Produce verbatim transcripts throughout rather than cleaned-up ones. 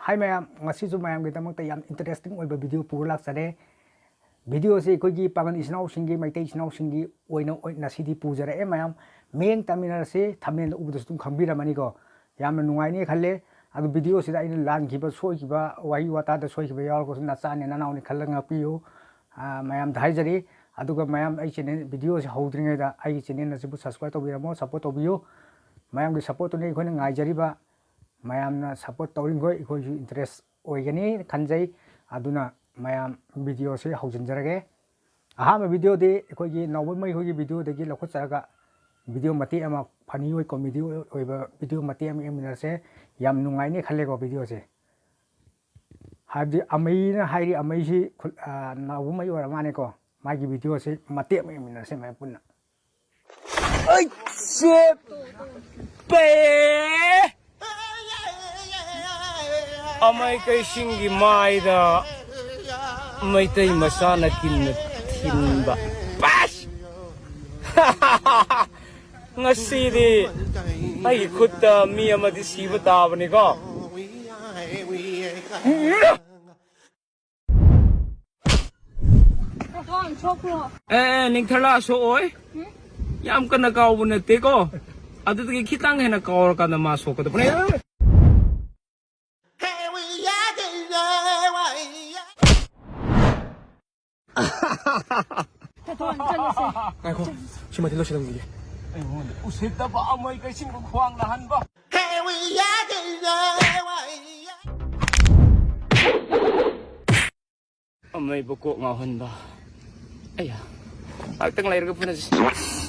ꯍꯥꯏ ꯃꯌꯥꯝ, ꯉꯁꯤꯁꯨ ꯃꯌꯥꯝꯒꯤꯗꯃꯛꯇ ꯌꯥꯝ interesting ꯑꯣꯏꯕ video ꯄꯨꯔ ꯂꯥꯛꯆꯔꯦ꯫ Video ꯑꯁꯤ ꯑꯩꯈꯣꯏꯒꯤ ꯄꯥꯉꯜ ꯏꯆꯤꯟ ꯏꯅꯥꯎꯁꯤꯡꯒꯤ, ꯃꯩꯇꯩ ꯏꯆꯤꯟ ꯏꯅꯥꯎꯁꯤꯡꯒꯤ ꯑꯣꯏꯅ, ꯑꯣꯏ-, ꯉꯁꯤꯗꯤ ꯄꯨꯖꯔꯛꯑꯦ ꯃꯌꯥꯝ꯫ ꯃꯤꯠꯌꯦꯡ ꯇꯥꯃꯤꯟꯅꯔꯁꯤ, thumbnail ꯎꯕꯗꯁꯨ ꯑꯗꯨꯝ ꯈꯪꯕꯤꯔꯝꯃꯅꯤꯀꯣ꯫ ꯌꯥꯝꯅ ꯅꯨꯡꯉꯥꯏꯅꯤ ꯈꯜꯂꯦ꯫ ꯑꯗꯨ video ꯁꯤꯗ ꯑꯩꯅ ꯂꯥꯟꯈꯤꯕ, ꯁꯣꯏꯈꯤꯕ, ꯋꯥꯍꯩ ꯋꯥꯇꯥꯗ ꯁꯣꯏꯈꯤꯕ ꯌꯥꯎꯔꯒꯁꯨ ꯅꯆꯥꯅꯦ ꯅꯅꯥꯎꯅꯦ ꯈꯜꯂꯒ ꯉꯥꯛꯄꯤꯌꯨ꯫ ꯑꯥ, ꯃꯌꯥꯝꯗ ꯍꯥꯏꯖꯔꯤ꯫ ꯑꯗꯨꯒ ꯃꯌꯥꯝ ꯑꯩ channel, video ꯁꯤ ꯍꯧꯗ꯭ꯔꯤꯉꯩꯗ ꯑꯩꯒꯤ channel ꯑꯁꯤꯕꯨ subscribe ꯇꯧꯕꯤꯔꯝꯃꯣ, support ꯇꯧꯕꯤꯌꯨ꯫ ꯃꯌꯥꯝꯒꯤ support ꯇꯨꯅꯤ ꯑꯩꯈꯣꯏꯅ ꯉꯥꯏꯖꯔꯤꯕ꯫ ꯃꯌꯥꯝꯅ support ꯇꯧꯔꯤꯈꯣꯏ ꯑꯩꯈꯣꯏꯁꯨ interest ꯑꯣꯏꯒꯅꯤ ꯈꯟꯖꯩ꯫ ꯑꯗꯨꯅ ꯃꯌꯥꯝ video ꯁꯤ ꯍꯧꯖꯤꯟꯖꯔꯒꯦ꯫ ꯑꯍꯥꯟꯕ video ꯗꯤ ꯑꯩꯈꯣꯏꯒꯤ ꯅꯥꯎꯕꯝ ꯃꯩ ꯍꯣꯏꯒꯤ video ꯗꯒꯤ ꯂꯧꯈꯠꯆꯔꯒ video ꯃꯇꯦꯛ ꯑꯃ, funny ꯑꯣꯏ, comedy ꯑꯣꯏꯕ video ꯃꯇꯦꯛ ꯑꯃ ꯌꯦꯡꯃꯤꯟꯅꯔꯁꯦ꯫ ꯌꯥꯝ ꯅꯨꯡꯉꯥꯏꯅꯤ ꯈꯜꯂꯦꯀꯣ video ꯁꯦ꯫ ꯍꯥꯏꯕꯗꯤ ꯑꯃꯩꯅ ꯍꯥꯏꯔꯤ, ꯑꯃꯩꯁꯤ ꯈꯨ-, ꯑ, ꯅꯥꯎꯕꯝ ꯃꯩ ꯑꯣꯏꯔ ꯃꯥꯅꯦꯀꯣ꯫ ꯃꯥꯒꯤ video ꯁꯤ ꯃꯇꯦꯛ ꯑꯃ ꯌꯦꯡꯃꯤꯟꯅꯔꯁꯦ ꯃꯌꯥꯝ ꯄꯨꯟꯅ꯫ ꯑꯩ ꯆꯦꯞꯄꯦ! ꯑꯃꯩ ꯀꯩꯁꯤꯡꯒꯤ ꯃꯥꯏꯗ ꯃꯩꯇꯩ ꯃꯆꯥꯅ ꯀꯤꯟꯅ ꯊꯤꯟꯕ꯫ ꯄꯥꯁ! ꯉꯁꯤꯗꯤ ꯑꯩꯒꯤ ꯈꯨꯠꯇ ꯃꯤ ꯑꯃꯗꯤ ꯁꯤꯕ ꯇꯥꯕꯅꯤꯀꯣ꯫ ꯑꯦ, ꯑꯦ, ꯅꯤꯡꯊꯂꯥ ꯁꯣꯛꯑꯣꯏ꯫ ꯌꯥꯝ ꯀꯟꯅ ꯀꯥꯎꯕ ꯅꯠꯇꯦꯀꯣ꯫ ꯑꯗꯨꯗꯒꯤ ꯈꯤꯇꯪ ꯍꯦꯟꯅ ꯀꯥꯎꯔꯀꯥꯟꯗ ꯃꯥ ꯁꯣꯛꯀꯗꯕꯅꯦ꯫ ꯉꯥꯏꯈꯣ, ꯁꯤꯃꯗꯤ ꯂꯣꯏꯁꯤꯜꯂꯝꯈꯤꯒꯦ꯫ ꯑꯩꯉꯣꯟꯗ ꯎꯁꯤꯠꯇꯕ ꯑꯃꯣꯏ ꯀꯩꯁꯤꯡꯕꯨ ꯈ꯭ꯋꯥꯡ ꯅꯥꯍꯟꯕ꯫ ꯑꯃꯩꯕꯨ ꯀꯣꯛ ꯉꯥꯎꯍꯟꯕ꯫ ꯑꯩꯌꯥ, ꯉꯥꯏꯍꯥꯛꯇꯪ ꯂꯩꯔꯒ ꯐꯨꯅꯁꯤ꯫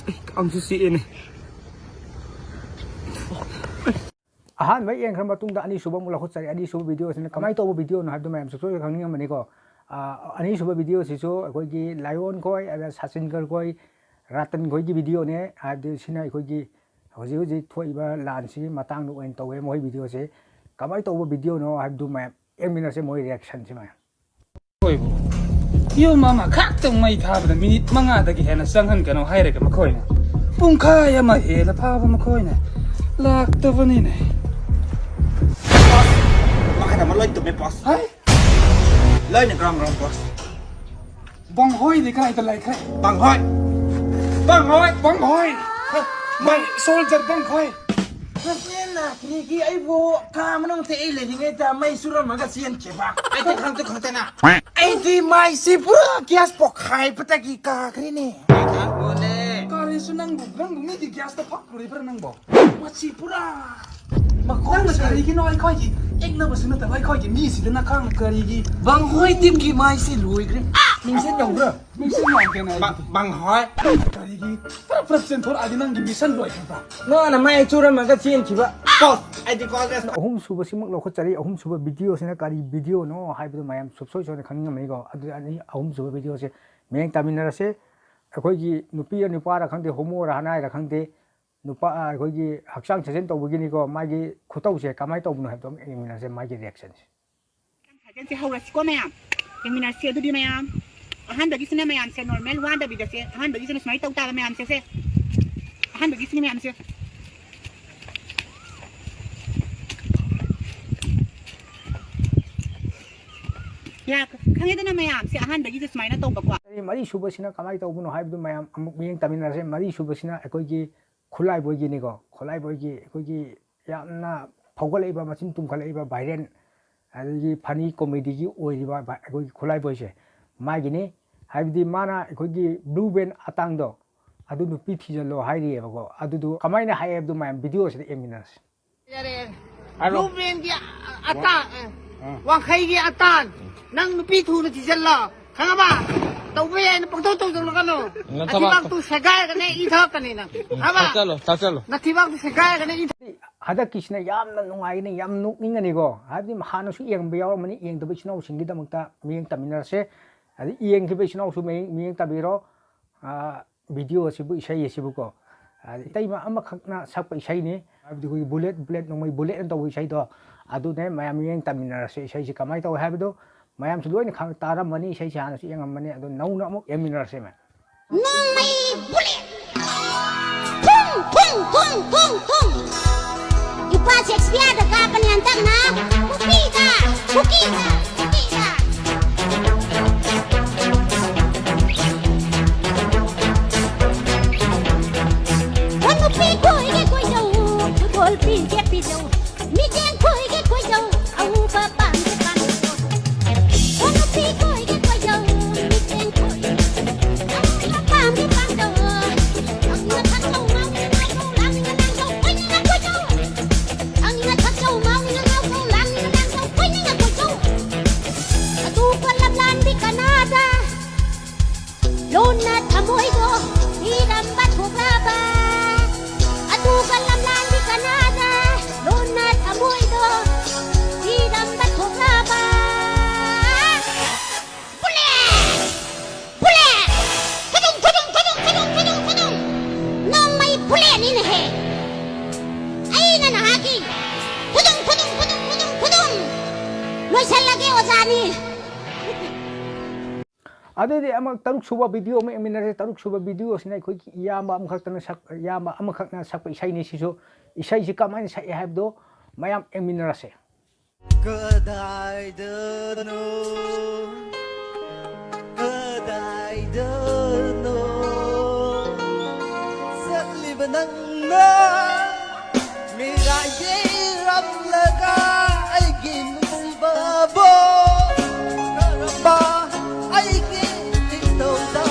ꯑꯩ ꯀꯥꯡꯁꯨ ꯆꯤꯛꯑꯦꯅꯦ꯫ ꯑꯍꯥꯟꯕ ꯌꯦꯡꯈ꯭ꯔ ꯃꯇꯨꯡꯗ ꯑꯅꯤꯁꯨꯕ ꯑꯃꯨꯛ ꯂꯧꯈꯠꯆꯔꯤ꯫ ꯑꯅꯤꯁꯨꯕ video ꯁꯤꯅ ꯀꯃꯥꯏꯅ ꯇꯧꯕ video ꯅꯣ ꯍꯥꯏꯕꯗꯨ ꯃꯌꯥꯝꯁꯨ ꯁꯣꯏꯗꯅ ꯈꯪꯅꯤꯡꯉꯝꯃꯅꯤꯀꯣ꯫ ꯑ, ꯑꯅꯤꯁꯨꯕ video ꯁꯤꯁꯨ ꯑꯩꯈꯣꯏꯒꯤ ꯂꯥꯏꯑꯣꯟ ꯈꯣꯏ, ꯑꯗ ꯁꯆꯤꯟꯒꯔ ꯈꯣꯏ, ꯔꯇꯟ ꯈꯣꯏꯒꯤ video ꯅꯦ꯫ ꯍꯥꯏꯕꯗꯤ ꯁꯤꯅ ꯑꯩꯈꯣꯏꯒꯤ ꯍꯧꯖꯤꯛ ꯍꯧꯖꯤꯛ ꯊꯣꯛꯏꯕ ꯂꯥꯟꯁꯤꯒꯤ ꯃꯇꯥꯡꯗ ꯑꯣꯏꯅ ꯇꯧꯋꯦ ꯃꯣꯏ video ꯁꯦ꯫ ꯀꯃꯥꯏꯅ ꯇꯧꯕ video ꯅꯣ ꯍꯥꯏꯕꯗꯨ ꯃꯌꯥꯝ ꯌꯦꯡꯃꯤꯟꯅꯁꯦ, ꯃꯣꯏ reaction ꯁꯤ ꯃꯌꯥꯝ꯫ ꯌꯨꯝ ꯑꯃꯈꯛꯇꯪ ꯃꯩ ꯊꯥꯕꯗ ꯃꯤꯅꯤꯠ ꯃꯉꯥꯗꯒꯤ ꯍꯦꯟꯅ ꯆꯪꯍꯟꯒꯅꯨ ꯍꯥꯏꯔꯒ ꯃꯈꯣꯏꯅ ꯄꯨꯡꯈꯥꯏ ꯑꯃ ꯍꯦꯟꯅ ꯐꯥꯕ ꯃꯈꯣꯏꯅ ꯂꯥꯛꯇꯕꯅꯤꯅꯦ꯫ ꯀꯃ ꯂꯣꯏ ꯇꯨꯝꯃꯦ, boss꯫ ꯍꯩ! ꯂꯣꯏꯅ ꯒ꯭ꯔꯥꯝ ꯒ꯭ꯔꯥꯝ, boss꯫ ꯕꯪꯍꯣꯏꯗꯤ ꯀꯗꯥꯏꯗ ꯂꯩꯈ꯭ꯔꯦ? ꯕꯪꯍꯣꯏ! ꯕꯪꯍꯣꯏ! ꯕꯪꯍꯣꯏ! ꯃꯥꯏ soldier ꯕꯪꯍꯣꯏ! ꯅꯆꯦ ꯂꯥꯛꯈ꯭ꯔꯤꯒꯤ ꯑꯩꯕꯨ ꯀꯥ ꯃꯅꯨꯡꯗ ꯑꯩ ꯂꯩꯔꯤꯉꯩꯗ ꯃꯩ ꯆꯨꯔꯝꯃꯒ ꯆꯦꯟꯈꯤꯕ꯫ ꯑꯩꯗꯤ ꯈꯪꯁꯨ ꯈꯪꯗꯅ꯫ ꯑꯩꯗꯤ ꯃꯥꯏꯁꯤ ꯄꯨꯔꯥ gas ꯄꯣꯛꯈꯥꯏꯕꯗꯒꯤ ꯀꯥꯈ꯭ꯔꯦꯅꯦ꯫ ꯀꯥꯈ꯭ꯔꯦꯁꯨ ꯅꯪꯕꯨ, ꯅꯪꯕꯨ ꯃꯤꯒꯤ gasꯇ ꯐꯛꯂꯨꯔꯤꯕ꯭ꯔꯥ ꯅꯪꯕꯣ? ꯃꯁꯤ ꯄꯨꯔꯥ ꯃꯈꯣꯡꯅ ꯀꯔꯤꯒꯤꯅꯣ ꯑꯩꯈꯣꯏꯒꯤ ꯏꯪꯅꯕꯁꯨ ꯅꯠꯇꯕ ꯑꯩꯈꯣꯏꯒꯤ ꯃꯤꯁꯤꯗ ꯅꯈꯥꯡꯅ ꯀꯔꯤꯒꯤ? ꯕꯪꯍꯣꯏ teamꯒꯤ ꯃꯥꯏꯁꯤ ꯂꯣꯏꯈ꯭ꯔꯦ꯫ ꯃꯤꯡꯁꯦ ꯌꯧꯕ꯭ꯔꯥ? ꯃꯤꯡꯁꯦ ꯌꯧꯗꯦꯅ ꯑꯩꯒꯤꯗꯤ꯫ ꯕꯪꯍꯣꯏ꯫ ꯀꯔꯤꯒꯤ ꯐꯔꯞ ꯐꯔꯞ ꯆꯦꯟꯊꯣꯔꯛꯑꯗꯤ ꯅꯪꯒꯤ mission ꯂꯣꯏꯈ꯭ꯔꯕ꯭ꯔꯥ? ꯃꯥꯅ ꯃꯥꯏ ꯆꯨꯔꯝꯃꯒ ꯆꯦꯟꯈꯤꯕ꯫ Boss, ꯑꯩꯗꯤ call ꯔꯦꯁ ꯑꯍꯨꯝꯁꯨꯕꯁꯤꯃꯛ ꯂꯧꯈꯠꯆꯔꯤ꯫ ꯑꯍꯨꯝꯁꯨꯕ videoꯁꯤꯅ ꯀꯔꯤ videoꯅꯣ ꯍꯥꯏꯕꯗꯨ ꯃꯌꯥꯝ ꯁꯨꯡꯁꯣꯏ ꯁꯣꯏꯗꯅ ꯈꯪꯅꯤꯡꯉꯝꯃꯅꯤꯀꯣ꯫ ꯑꯗꯨꯗꯤ ꯑꯅꯤ, ꯑꯍꯨꯝꯁꯨꯕ videoꯁꯦ ꯃꯤꯠꯌꯦꯡ ꯇꯥꯃꯤꯟꯅꯔꯁꯦ꯫ ꯑꯩꯈꯣꯏꯒꯤ ꯅꯨꯄꯤꯔ ꯅꯨꯄꯥꯔ ꯈꯪꯗꯦ, ꯍꯣꯃꯣꯔ ꯍꯅꯥꯏꯔ ꯈꯪꯗꯦ, ꯅꯨꯄꯥ, ꯑ, ꯑꯩꯈꯣꯏꯒꯤ ꯍꯛꯆꯥꯡ ꯁꯥꯖꯦꯜ ꯇꯧꯕꯒꯤꯅꯤꯀꯣ, ꯃꯥꯒꯤ ꯈꯨꯇꯧꯁꯦ ꯀꯃꯥꯏꯅ ꯇꯧꯕꯅꯣ ꯍꯥꯏꯕꯗꯣ ꯑꯃꯨꯛ ꯌꯦꯡꯃꯤꯟꯅꯁꯦ, ꯃꯥꯒꯤ reactionꯁꯦ꯫ ꯁꯥꯖꯦꯜꯁꯦ ꯍꯧꯔꯁꯤꯀꯣ ꯃꯌꯥꯝ, ꯌꯦꯡꯃꯤꯟꯅꯁꯤ꯫ ꯑꯗꯨꯗꯤ ꯃꯌꯥꯝ, ꯑꯍꯥꯟꯕꯒꯤꯁꯤꯅ ꯃꯌꯥꯝꯁꯦ normal ꯋꯥꯗꯕꯤꯗꯁꯦ, ꯑꯍꯥꯟꯕꯒꯤꯁꯤꯅ ꯁꯨꯃꯥꯏꯅ ꯇꯧ ꯇꯥꯕ ꯃꯌꯥꯝꯁꯦ, ꯁꯦ꯫ ꯑꯍꯥꯟꯕꯒꯤꯁꯤꯅ ꯃꯌꯥꯝꯁꯦ꯫ ꯌꯥ, ꯈꯪꯉꯦꯗꯅ ꯃꯌꯥꯝꯁꯦ, ꯑꯍꯥꯟꯕꯒꯤꯁꯦ ꯁꯨꯃꯥꯏꯅ ꯇꯧꯕꯀꯣ꯫ ꯑꯩ ꯃꯔꯤꯁꯨꯕꯁꯤꯅ ꯀꯃꯥꯏꯅ ꯇꯧꯕꯅꯣ ꯍꯥꯏꯕꯗꯨ ꯃꯌꯥꯝ ꯑꯃꯨꯛ ꯃꯤꯠꯌꯦꯡ ꯇꯥꯃꯤꯟꯅꯔꯁꯦ꯫ ꯃꯔꯤꯁꯨꯕꯁꯤꯅ ꯑꯩꯈꯣꯏꯒꯤ ꯈꯨꯠꯂꯥꯏꯕꯣꯏꯒꯤꯅꯤꯀꯣ꯫ ꯈꯨꯠꯂꯥꯏꯕꯣꯏꯒꯤ ꯑꯩꯈꯣꯏꯒꯤ ꯌꯥꯝꯅ ꯐꯥꯎꯒꯠꯂꯛꯏꯕ, ꯃꯆꯤꯟ ꯇꯨꯝꯈꯠꯂꯛꯏꯕ, viral, ꯑꯗꯒꯤ funny comedyꯒꯤ ꯑꯣꯏꯔꯤꯕ ꯚ-, ꯑꯩꯈꯣꯏꯒꯤ ꯈꯨꯠꯂꯥꯏꯕꯣꯏꯁꯦ ꯃꯥꯒꯤꯅꯤ꯫ ꯍꯥꯏꯕꯗꯤ ꯃꯥꯅ ꯑꯩꯈꯣꯏꯒꯤ blue band ꯑꯇꯥꯡꯗꯣ ꯑꯗꯨ ꯅꯨꯄꯤ ꯊꯤꯖꯤꯜꯂꯣ ꯍꯥꯏꯔꯤꯑꯕꯀꯣ꯫ ꯑꯗꯨꯗꯨ ꯀꯃꯥꯏꯅ ꯍꯥꯏ ꯍꯥꯏꯕꯗꯨ ꯃꯌꯥꯝ videoꯁꯤꯗ ꯌꯦꯡꯃꯤꯟꯅꯔꯁꯤ꯫ ꯌꯥꯔꯦ꯫ ꯍꯥꯏꯔꯣ꯫ Blue band ꯒꯤ ꯑꯇꯥꯡ, ꯑ, ꯋꯥꯡꯈꯩꯒꯤ ꯑꯇꯥꯡ, ꯅꯪ ꯅꯨꯄꯤ ꯊꯨꯅ ꯊꯤꯖꯤꯜꯂꯣ, ꯈꯪꯉꯕ? ꯇꯧꯕ ꯌꯥꯏꯅ ꯄꯪꯇꯧ ꯇꯧꯁꯤꯜꯂꯛꯀꯅꯨ꯫ ꯅꯊꯕꯥꯛ ꯅꯊꯤꯕꯥꯛꯇꯨ ꯁꯦꯒꯥꯏꯔꯒꯅꯦ ꯏ ꯊꯛꯀꯅꯤ ꯅꯪ, ꯎꯝ, ꯈꯪꯉꯕ? ꯊꯛꯆꯜꯂꯣ, ꯊꯛꯆꯜꯂꯣ꯫ ꯅꯊꯤꯕꯥꯛꯇꯨ ꯁꯦꯒꯥꯏꯔꯒꯅꯦ ꯏ ꯍꯟꯗꯛꯀꯤꯁꯤꯅ ꯌꯥꯝꯅ ꯅꯨꯡꯉꯥꯏꯒꯅꯤ, ꯌꯥꯝ ꯅꯣꯛꯅꯤꯡꯒꯅꯤꯀꯣ꯫ ꯍꯥꯏꯕꯗꯤ ꯍꯥꯟꯅꯁꯨ ꯌꯦꯡꯕ ꯌꯥꯎꯔꯝꯃꯅꯤ, ꯌꯦꯡꯗꯕ ꯏꯆꯤꯟ ꯏꯅꯥꯎꯁꯤꯡꯒꯤꯗꯃꯛꯇ ꯃꯤꯠꯌꯦꯡ ꯇꯝꯃꯤꯟꯅꯔꯁꯦ꯫ ꯑꯗꯩ ꯌꯦꯡꯈꯤꯕ ꯏꯆꯤꯟ ꯏꯅꯥꯎꯁꯨ ꯃꯤꯠꯌꯦꯡ, ꯃꯤꯠꯌꯦꯡ ꯇꯝꯕꯤꯔꯣ꯫ ꯑꯥ, videoꯁꯤꯕꯨ, ꯏꯁꯩ ꯑꯁꯤꯕꯨꯀꯣ꯫ ꯑꯗꯩ ꯏꯇꯩꯃ ꯑꯃꯈꯛꯅ ꯁꯛꯄ ꯏꯁꯩꯅꯤ꯫ ꯍꯥꯏꯕꯗꯤ ꯑꯩꯈꯣꯏꯒꯤ Bullet, Bullet, ꯅꯣꯡꯃꯩ Bulletꯅ ꯇꯧꯕ ꯏꯁꯩꯗꯣ꯫ ꯑꯗꯨꯅꯦ ꯃꯌꯥꯝ ꯃꯤꯠꯌꯦꯡ ꯇꯝꯃꯤꯟꯅꯔꯁꯦ꯫ ꯏꯁꯩꯁꯤ ꯀꯃꯥꯏꯅ ꯇꯧꯏ ꯍꯥꯏꯕꯗꯣ ꯃꯌꯥꯝꯁꯨ ꯂꯣꯏꯅ ꯈꯪ ꯇꯥꯔꯝꯃꯅꯤ, ꯏꯁꯩꯁꯦ ꯍꯥꯟꯅꯁꯨ ꯌꯦꯡꯉꯝꯃꯅꯤ꯫ ꯑꯗꯣ ꯅꯧꯅ ꯑꯃꯨꯛ ꯌꯦꯡꯃꯤꯟꯅꯔꯁꯦ, ꯃꯌꯥꯝ꯫ ꯅꯣꯡꯃꯩ Bullet꯫ ꯊꯨꯝ, ꯊꯨꯝ, ꯊꯨꯝ, ꯊꯨꯝ, ꯊꯨꯝ꯫ ꯏꯄꯥ ꯁꯦꯛꯁꯄꯤꯌꯔꯗ ꯀꯥꯞꯄꯅꯤ ꯍꯟꯗꯛꯅ꯫ ꯈꯨꯄꯤꯗ ꯀꯨꯀꯤꯅ, ꯀꯨꯀꯤꯅ꯫ ꯍꯣ ꯅꯨꯄꯤ ꯀꯣꯏꯒꯦ ꯀꯣꯏꯖꯧ, ꯈꯨꯗꯣꯜ ꯄꯤꯒꯦ ꯄꯤꯖꯧ, ꯃꯤꯠꯌꯦꯡ ꯈꯣꯏꯒꯦ ꯈꯣꯏꯖꯧ, ꯑꯎꯕ ꯄꯥꯝꯒꯦ ꯄꯥꯝꯖꯧ꯫ ꯍꯣ ꯅꯨꯄꯤ ꯀꯣꯏꯒꯦ ꯀꯣꯏꯖꯧ, ꯃꯤꯠꯌꯦꯡ ꯈꯣꯏꯒꯦ꯫ ꯑꯎꯕ ꯄꯥꯝꯒꯦ ꯄꯥꯝꯖꯧ꯫ ꯊꯛꯅ ꯊꯛꯆꯧ, ꯉꯥꯎꯅ ꯉꯥꯎꯖꯧ, ꯂꯥꯡꯅ ꯂꯥꯡꯖꯧ, ꯀꯣꯏꯅꯤꯡꯅ ꯀꯣꯏꯖꯧ꯫ ꯈꯪꯅ ꯊꯛꯆꯧ, ꯉꯥꯎꯅ ꯉꯥꯎꯖꯧ, ꯂꯥꯡꯅ ꯂꯥꯡꯖꯧ, ꯀꯣꯏꯅꯤꯡꯅ ꯀꯣꯏꯖꯧ꯫ ꯑꯗꯨꯒ ꯂꯝꯂꯥꯟꯕꯤ ꯀꯅꯥꯗ ꯂꯣꯟꯅ ꯊꯃꯣꯏꯗꯣ ꯊꯤꯔꯝꯕ ꯊꯣꯛꯂꯕ? ꯑꯗꯨꯒ ꯂꯝꯂꯥꯟꯕꯤ ꯀꯅꯥꯗ ꯂꯣꯟꯅ ꯊꯃꯣꯏꯗꯣ ꯊꯤꯔꯝꯕ ꯊꯣꯛꯂꯕ? ꯄꯨꯂꯦ! ꯄꯨꯂꯦ! ꯊꯨꯗꯨꯝ, ꯊꯨꯗꯨꯝ, ꯊꯨꯗꯨꯝ, ꯊꯨꯗꯨꯝ, ꯊꯨꯗꯨꯝ, ꯊꯨꯗꯨꯝ! ꯅꯣꯡꯃꯩ ꯄꯨꯂꯦꯅꯤꯅꯦꯍꯦ! ꯑꯩꯅ ꯅꯍꯥꯛꯀꯤ ꯊꯨꯗꯨꯝ, ꯊꯨꯗꯨꯝ, ꯊꯨꯗꯨꯝ, ꯊꯨꯗꯨꯝ, ꯊꯨꯗꯨꯝ! ꯂꯣꯏꯁꯜꯂꯒꯦ, ꯑꯣꯖꯥꯅꯤ! ꯑꯗꯨꯗꯤ ꯑꯃꯨꯛ ꯇꯔꯨꯛ ꯁꯨꯕ ꯚꯤꯗꯤꯑꯣ ꯑꯃ ꯌꯦꯡꯃꯤꯟꯅꯔꯁꯦ꯫ ꯇꯔꯨꯛ ꯁꯨꯕ ꯚꯤꯗꯤꯑꯣꯁꯤꯅ ꯑꯩꯈꯣꯏꯒꯤ ꯏꯌꯥꯝꯕ ꯑꯃꯈꯛꯇꯅ ꯁꯛ-, ꯏꯌꯥꯝꯕ ꯑꯃꯈꯛꯅ ꯁꯛꯄ ꯏꯁꯩꯅꯤ꯫ ꯁꯤꯁꯨ ꯏꯁꯩꯁꯤ ꯀꯃꯥꯏꯅ ꯁꯛꯏ ꯍꯥꯏꯕꯗꯣ ꯃꯌꯥꯝ ꯌꯦꯡꯃꯤꯟꯅꯔꯁꯦ꯫ ꯀꯗꯥꯏꯗꯅꯣ, ꯀꯗꯥꯏꯗꯅꯣ ꯆꯠꯂꯤꯕ ꯅꯪꯅ? ꯃꯤꯔꯥꯏ ꯌꯦꯔꯝꯂꯒ ꯑꯩꯒꯤ ꯅꯨꯡꯁꯤꯕꯕꯨ ꯀꯔꯝꯕ ꯑꯩꯒꯤ ꯏꯊꯧꯗ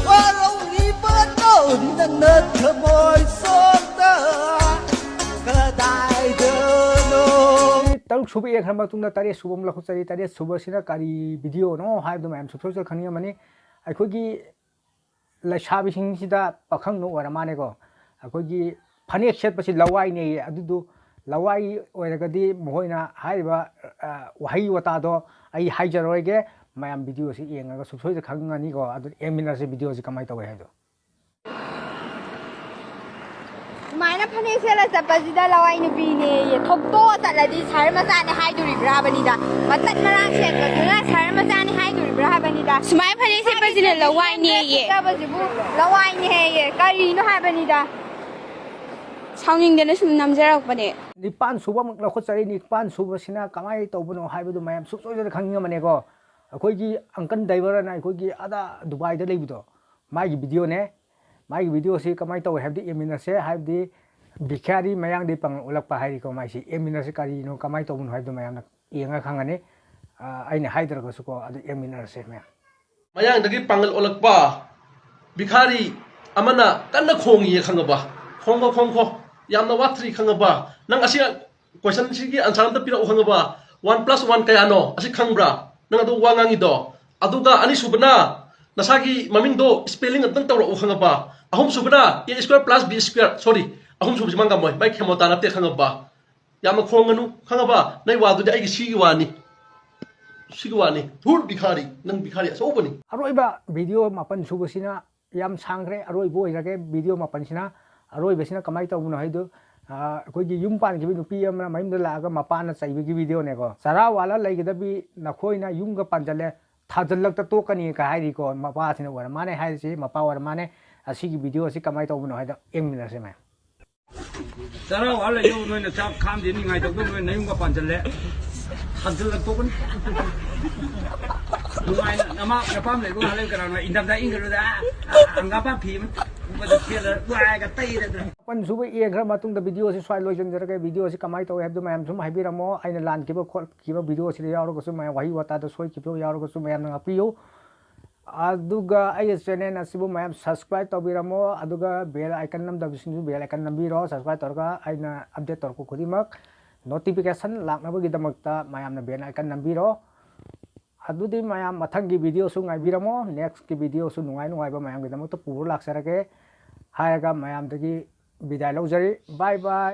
ꯋꯥꯔꯧꯔꯤꯕꯅꯣ ꯅꯪꯅ ꯊꯃꯣꯏ ꯁꯣꯛꯇ? ꯀꯗꯥꯏꯗꯅꯣ? ꯇꯔꯨꯛ ꯁꯨꯕ ꯌꯦꯡꯈ꯭ꯔ ꯃꯇꯨꯡꯗ ꯇꯔꯦꯠ ꯁꯨꯕ ꯑꯃ ꯂꯧꯈꯠꯆꯔꯤ꯫ ꯇꯔꯦꯠ ꯁꯨꯕꯁꯤꯅ ꯀꯔꯤ ꯚꯤꯗꯤꯑꯣꯅꯣ ꯍꯥꯏꯕꯗꯨ ꯃꯌꯥꯝ ꯁꯨꯛꯁꯣꯏ ꯁꯣꯏ ꯈꯪꯅꯤꯡꯉꯝꯃꯅꯤ꯫ ꯑꯩꯈꯣꯏꯒꯤ ꯂꯩꯁꯥꯕꯤꯁꯤꯡꯁꯤꯗ ꯄꯥꯈꯪꯅ ꯑꯣꯏꯔ ꯃꯥꯜꯂꯦꯀꯣ, ꯑꯩꯈꯣꯏꯒꯤ ꯐꯅꯦꯛ ꯁꯦꯠꯄꯁꯤ ꯂꯋꯥꯏꯅꯦꯌꯦ꯫ ꯑꯗꯨꯗꯨ ꯂꯋꯥꯏ ꯑꯣꯏꯔꯒꯗꯤ ꯃꯈꯣꯏꯅ ꯍꯥꯏꯔꯤꯕ, ꯑ, ꯋꯥꯍꯩ ꯋꯥꯇꯥꯗꯣ ꯑꯩ ꯍꯥꯏꯖꯔꯣꯏꯒꯦ꯫ ꯃꯌꯥꯝ ꯚꯤꯗꯤꯑꯣꯁꯤ ꯌꯦꯡꯉꯒ ꯁꯨꯛꯁꯣꯏꯗ ꯈꯪꯉꯅꯤꯀꯣ꯫ ꯑꯗꯨ ꯌꯦꯡꯃꯤꯟꯅꯔꯁꯤ ꯚꯤꯗꯤꯑꯣꯁꯤ ꯀꯃꯥꯏꯅ ꯇꯧꯋꯦ ꯍꯥꯏꯗꯣ꯫ ꯁꯨꯃꯥꯏꯅ ꯐꯅꯦꯛ ꯁꯦꯠꯂ ꯆꯠꯄꯁꯤꯗ ꯂꯋꯥꯏ ꯅꯨꯄꯤꯅꯦꯌꯦ꯫ ꯊꯣꯛꯇꯣꯛꯑ ꯆꯠꯂꯗꯤ ꯁꯍꯔ ꯃꯆꯥꯅꯦ ꯍꯥꯏꯗꯣꯔꯤꯕ꯭ꯔꯥ ꯍꯥꯏꯕꯅꯤꯗ꯫ ꯃꯇꯠ ꯃꯔꯥꯡ ꯁꯦꯠꯄꯗꯨꯅ ꯁꯍꯔ ꯃꯆꯥꯅꯦ ꯍꯥꯏꯗꯣꯔꯤꯕ꯭ꯔꯥ ꯍꯥꯏꯕꯅꯤꯗ꯫ ꯁꯨꯃꯥꯏꯅ ꯐꯅꯦꯛ ꯁꯦꯠꯄꯁꯤꯅ ꯂꯋꯥꯏꯅꯦꯌꯦ꯫ ꯁꯦꯠꯆꯕꯁꯤꯕꯨ ꯂꯋꯥꯏꯅꯦꯌꯦ꯫ ꯀꯔꯤꯅꯣ ꯍꯥꯏꯕꯅꯤꯗ꯫ ꯁꯥꯎꯅꯤꯡꯗꯅ ꯁꯨꯝ ꯅꯝꯖꯔꯛꯄꯅꯦ꯫ ꯅꯤꯄꯥꯟ ꯁꯨꯕ ꯑꯃꯨꯛ ꯂꯧꯈꯠꯆꯔꯤ꯫ ꯅꯤꯄꯥꯟ ꯁꯨꯕꯁꯤꯅ ꯀꯃꯥꯏꯅ ꯇꯧꯕꯅꯣ ꯍꯥꯏꯕꯗꯨ ꯃꯌꯥꯝ ꯁꯨꯛꯁꯣꯏ ꯁꯣꯏꯗꯅ ꯈꯪꯅꯤꯡꯉꯝꯃꯅꯤꯀꯣ꯫ ꯑꯩꯈꯣꯏꯒꯤ uncle driver ꯑꯅ ꯑꯩꯈꯣꯏꯒꯤ ꯑꯥꯗ ꯗꯨꯕꯥꯏꯗ ꯂꯩꯕꯗꯣ, ꯃꯥꯒꯤ videoꯅꯦ꯫ ꯃꯥꯒꯤ videoꯁꯤ ꯀꯃꯥꯏꯅ ꯇꯧꯋꯦ ꯍꯥꯏꯕꯗꯤ ꯌꯦꯡꯃꯤꯟꯅꯁꯦ, ꯍꯥꯏꯕꯗꯤ ꯚꯤꯈꯥꯔꯤ ꯃꯌꯥꯡꯗꯒꯤ ꯄꯥꯡꯒꯜ ꯑꯣꯜꯂꯛꯄ ꯍꯥꯏꯔꯤꯀꯣ꯫ ꯃꯥꯏꯁꯤ ꯌꯦꯡꯃꯤꯟꯅꯁꯤ, ꯀꯔꯤꯅꯣ ꯀꯃꯥꯏꯅ ꯇꯧꯕꯅꯣ ꯍꯥꯏꯕꯗꯨ ꯃꯌꯥꯝꯅ ꯌꯦꯡꯉ ꯈꯪꯉꯅꯤ꯫ ꯑ, ꯑꯩꯅ ꯍꯥꯏꯗ꯭ꯔꯒꯁꯨꯀꯣ, ꯑꯗꯨ ꯌꯦꯡꯃꯤꯟꯅꯔꯁꯦ ꯃꯌꯥꯝ꯫ ꯃꯌꯥꯡꯗꯒꯤ ꯄꯥꯡꯒꯜ ꯑꯣꯜꯂꯛꯄ ꯚꯤꯈꯥꯔꯤ ꯑꯃꯅ ꯀꯟꯅ ꯈꯣꯡꯉꯤꯌꯦ ꯈꯪꯉꯕ? "ꯈꯣꯡꯈꯣ, ꯈꯣꯡꯈꯣ, ꯌꯥꯝꯅ ꯋꯥꯠꯇ꯭ꯔꯤ ꯈꯪꯉꯕ? ꯅꯪ ꯑꯁꯤ questionꯁꯤꯒꯤ answer ꯑꯝꯇ ꯄꯤꯔꯛꯎ ꯈꯪꯉꯕ? One plus one ꯀꯌꯥꯅꯣ? ꯑꯁꯤ ꯈꯪꯕ꯭ꯔꯥ? ꯅꯪ ꯑꯗꯨ ꯋꯥ ꯉꯥꯡꯉꯤꯗꯣ?" ꯑꯗꯨꯒ ꯑꯅꯤꯁꯨꯕꯅ ꯅꯁꯥꯒꯤ ꯃꯃꯤꯡꯗꯣ spelling ꯑꯝꯇꯪ ꯇꯧꯔꯛꯎ ꯈꯪꯉꯕ? ꯑꯍꯨꯝꯁꯨꯕꯅ A square plus B square, sorry, ꯑꯍꯨꯝꯁꯨꯕꯁꯤ ꯃꯥ ꯉꯝꯃꯣꯏ, ꯃꯥꯏ ꯈꯦꯃꯣꯇꯥ ꯅꯠꯇꯦ ꯈꯪꯉꯕ? ꯌꯥꯝꯅ ꯈꯣꯡꯒꯅꯨ ꯈꯪꯉꯕ? ꯅꯪ ꯋꯥꯗꯨꯗꯤ ꯑꯩꯒꯤ ꯁꯤꯒꯤ ꯋꯥꯅꯤ, ꯁꯤꯒꯤ ꯋꯥꯅꯤ꯫ ꯙꯨꯔ ꯚꯤꯈꯥꯔꯤ, ꯅꯪ ꯚꯤꯈꯥꯔꯤ ꯑꯆꯧꯕꯅꯤ꯫ ꯑꯔꯣꯏꯕ video ꯃꯥꯄꯟ ꯁꯨꯕꯁꯤꯅ ꯌꯥꯝ ꯁꯥꯡꯈ꯭ꯔꯦ, ꯑꯔꯣꯏꯕ ꯑꯣꯏꯔꯒꯦ꯫ Video ꯃꯥꯄꯟꯁꯤꯅ, ꯑꯔꯣꯏꯕꯁꯤꯅ ꯀꯃꯥꯏꯅ ꯇꯧꯕꯅꯣ ꯍꯥꯏꯗꯨ, ꯑ, ꯑꯩꯈꯣꯏꯒꯤ ꯌꯨꯝ ꯄꯥꯟꯈꯤꯕ ꯅꯨꯄꯤ ꯑꯃꯅ ꯃꯌꯨꯝꯗ ꯂꯥꯛꯑꯒ ꯃꯄꯥꯅ ꯆꯩꯕꯒꯤ videoꯅꯦꯀꯣ꯫ "ꯆꯔꯥ ꯋꯥꯠꯂ ꯂꯩꯒꯗꯕꯤ ꯅꯈꯣꯏꯅ ꯌꯨꯝꯒ ꯄꯥꯟꯁꯤꯜꯂꯦ, ꯊꯥꯖꯤꯜꯂꯛꯇ ꯇꯣꯛꯀꯅꯤ" ꯀ ꯍꯥꯏꯔꯤꯀꯣ꯫ ꯃꯄꯥꯁꯤꯅ ꯑꯣꯏꯔ ꯃꯥꯅꯦ ꯍꯥꯏꯔꯤꯁꯤ, ꯃꯄꯥ ꯑꯣꯏꯔ ꯃꯥꯅꯦ꯫ ꯑꯁꯤꯒꯤ videoꯁꯤ ꯀꯃꯥꯏꯅ ꯇꯧꯕꯅꯣ ꯍꯥꯏꯗꯣ ꯌꯦꯡꯃꯤꯟꯅꯁꯦ ꯃꯌꯥꯝ꯫ "ꯆꯔꯥ ꯋꯥꯠꯂ ꯂꯩꯌꯣ, ꯅꯣꯏꯅ ꯆꯥꯛ ꯈꯥꯝꯗꯦ, ꯅꯤꯡꯉꯥꯏ ꯇꯧꯗꯣ, ꯅꯣꯏ ꯅꯌꯨꯝꯒ ꯄꯥꯟꯁꯤꯜꯂꯦ, ꯊꯥꯖꯤꯜꯂꯛ ꯇꯣꯛꯀꯅꯤ꯫ ꯅꯨꯡꯉꯥꯏꯅ ꯅꯃꯥ ꯅꯄꯥꯝ ꯂꯩꯕ ꯉꯥꯏꯍꯥꯛ ꯂꯩꯌꯨ, ꯀꯅꯥꯅꯣ ꯏꯪꯊꯝꯊꯥ ꯏꯪꯈ꯭ꯔꯨꯗ, ꯍꯪꯒꯥꯝꯄꯥꯟ ꯐꯤ ꯑꯃ ꯎꯕꯗ ꯁꯦꯠꯂ ꯅꯨꯡꯉꯥꯏꯒ ꯇꯩꯔꯗꯅ"꯫ ꯃꯥꯄꯟ ꯁꯨꯕ ꯌꯦꯡꯈ꯭ꯔ ꯃꯇꯨꯡꯗ videoꯁꯤ ꯁ꯭ꯋꯥꯏ ꯂꯣꯏꯁꯤꯟꯖꯔꯒꯦ꯫ Videoꯁꯤ ꯀꯃꯥꯏꯅ ꯇꯧꯋꯤ ꯍꯥꯏꯕꯗꯨ ꯃꯌꯥꯝ ꯁꯨꯝ ꯍꯥꯏꯕꯤꯔꯝꯃꯣ꯫ ꯑꯩꯅ ꯂꯥꯟꯈꯤꯕ ꯈꯣꯠꯈꯤꯕ videoꯁꯤꯗ ꯌꯥꯎꯔꯒꯁꯨ, ꯃꯌꯥꯝ ꯋꯥꯍꯩ ꯋꯥꯇꯥꯗ ꯁꯣꯏꯈꯤꯕ ꯌꯥꯎꯔꯒꯁꯨ ꯃꯌꯥꯝꯅ ꯉꯥꯛꯄꯤꯌꯨ꯫ ꯑꯗꯨꯒ ꯑꯩꯒꯤ channel ꯑꯁꯤꯕꯨ ꯃꯌꯥꯝ subscribe ꯇꯧꯕꯤꯔꯝꯃꯣ, ꯑꯗꯨꯒ bell icon ꯅꯝꯗꯕꯁꯤꯡꯁꯨ bell icon ꯅꯝꯕꯤꯔꯣ꯫ Subscribe ꯇꯧꯔꯒ ꯑꯩꯅ update ꯇꯧꯔꯛꯄ ꯈꯨꯗꯤꯡꯃꯛ notification ꯂꯥꯛꯅꯕꯒꯤꯗꯃꯛꯇ ꯃꯌꯥꯝꯅ bell icon ꯅꯝꯕꯤꯔꯣ꯫ ꯑꯗꯨꯗꯤ ꯃꯌꯥꯝ ꯃꯊꯪꯒꯤ videoꯁꯨ ꯉꯥꯏꯕꯤꯔꯝꯃꯣ, nextꯀꯤ videoꯁꯨ ꯅꯨꯡꯉꯥꯏ ꯅꯨꯡꯉꯥꯏꯕ ꯃꯌꯥꯝꯒꯤꯗꯃꯛꯇ ꯄꯨꯔ ꯂꯥꯛꯆꯔꯒꯦ ꯍꯥꯏꯔꯒ ꯃꯌꯥꯝꯗꯒꯤ ꯕꯤꯗꯥꯏ ꯂꯧꯖꯔꯤ꯫ Bye bye꯫